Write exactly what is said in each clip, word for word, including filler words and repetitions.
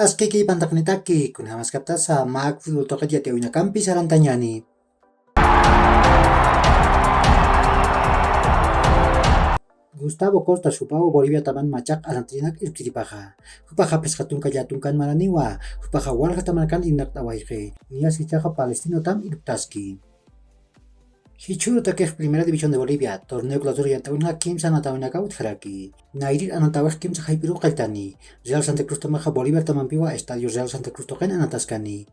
Askiki pantaqnitaki, kunjamaskaptasa mä fútbol tuqit yatiyäwinakampi sarantañäni. Gustavo Costa jupawa Boliviataman machaq anatirinak irptiripaxa. Jupaxa phisqa tunka llätunkan maraniwa, jupaxa walja tamarkan irnaqt'awayxi, niyas jichhaxa Palestinotam irptaski. Jichhürutakix Primera División de Bolivia, torneo clausura yant'awinxa kimsa anatawinakaw utjaraki. Nayrir anatawix kimsa jayp'iruw qalltani. Real Santa Cruz tamaxa Bolívar tamampiwa Estadio Real Santa Cruz tuqin anataskani.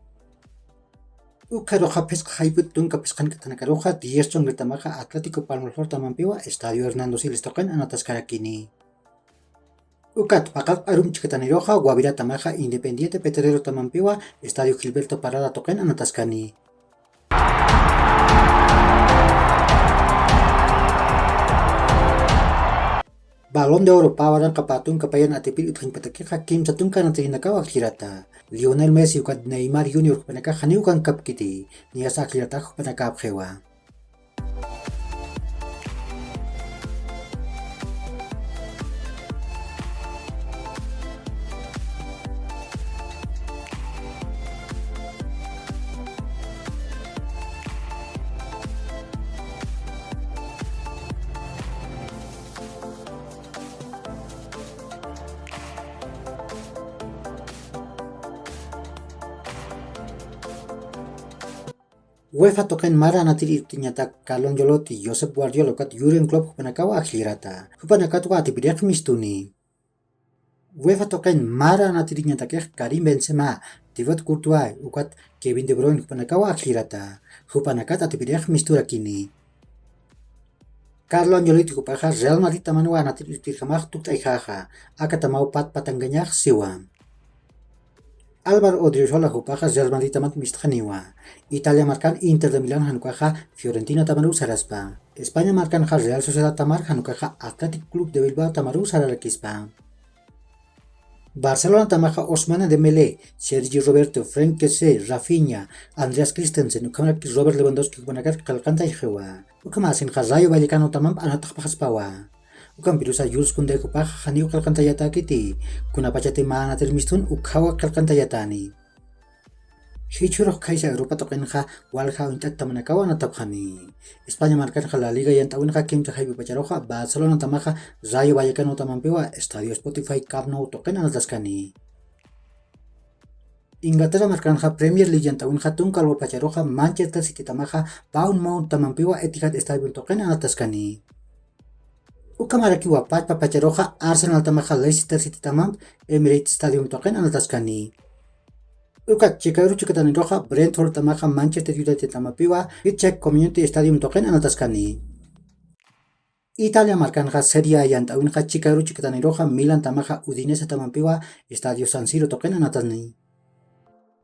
Ukxaruxa phisqa jayp'ut tunka phisqank'atanakaruxa diez chongir tamaxa Atlético Palma Flor tamampiwa Estadio Hernando Siles tuqin anataskarakini. Ukat paqallq arum chikataniruxa Guavirá tamaxa Independiente Petrolero tamampiwa Estadio Gilberto Parada tuqin anataskani. Balón de Oro pä waranqa pä tunka payan atipir utjañpatakixa kimsa tunka anatirinakaw ajllirata. Lionel Messi ukat Neymar Junior jupanakax janiw ukankapkiti, niyasa ajlliratax jupanakäpxiwa. UEFA tuqin mara anatir irptiñatak Carlo Ancelotti, Josep Guardiola ukat Jürgen Klopp jupanakaw ajllirata. Jupanakatwa atipirix mistuni. UEFA tuqin mara anatiriñatakix Karim Benzema, Thibaut Courtois ukat Kevin De Bruyne jupanakaw ajllirata. Jupanakat atipirix misturakini. Carlo Ancelotti jupaxa Real Madrid tamanwa anatir irptirjamax tukt'ayxaxa, aka tamaw pat patankañax siwa. Álvaro Odriozola jupaxa Real Madrid tamat mistxaniwa. Italia markan Inter de Milán jan ukaxa Fiorentina tamaruw saraspa. España markanxa Real Sociedad tamar jan ukaxa Athletic Club de Bilbao tamaruw sararakispa. Barcelona tamaxa Ousmane Dembélé, Sergi Roberto, Frenkie de Jong, Raphinha, Andreas Christensen, ukhamaraki Robert Lewandowski jupanakar qillqantayxiwa. Ukhamäsinxa Rayo Vallecano tamamp anataxpaxaspawa. Ukampirusa Jules Koundé jupaxa janiw qillqantayatäkiti. Kunapachati mä anatir mistun ukhawa qillqantayatäni. Jichhürux khaysa Europa tuqinxa walja uñt'at tamanakaw anatapxani. España markanxa La Liga yant'awinxa kimsa jayp'ipacharuxa Barcelona tamaxa Rayo Vallecano tamampiwa Estadio Spotify Camp Nou tuqin anataskani. Inglaterra markanxa Premier League yant'awinxa tunka alwapacharuxa Manchester City tamaxa Bournemouth tamampiwa Etihad Stadium tuqin anataskani. Ukhamarakiwa pachpapacharuxa Arsenal tamaxa Leicester City tamamp Emirates Stadium tuqin anataskani. Ukat Chicago chikataniruxa Brentford tamaxa Manchester United tamapiwa Itchak Community Stadium tuqin anataskani. Italia markanxa Serie A yant'awinxa Chicago chikataniruxa Milan tamaxa Udinese tamampiwa Estadio San Siro tuqin anatani.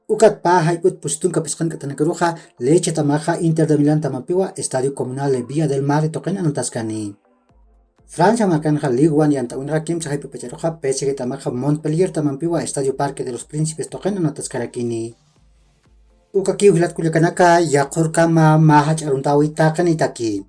Ukat pä jayp'ut pusi tunka phisqank'atanakaruxa Lecce tamaxa Inter de Milán tamampiwa Estadio Comunale Via del Mare tuqin anataskani. Francia markanxa Ligue uno yant'awinxa kimsa jayp'ipacharuxa P S G tamaxa Montpellier tamampiwa Estadio Parque de los Príncipes tuqin anataskarakini. Ukakiw jilat kullakanaka, yaqhürkama mä jach'a aruntäwi taqinitaki.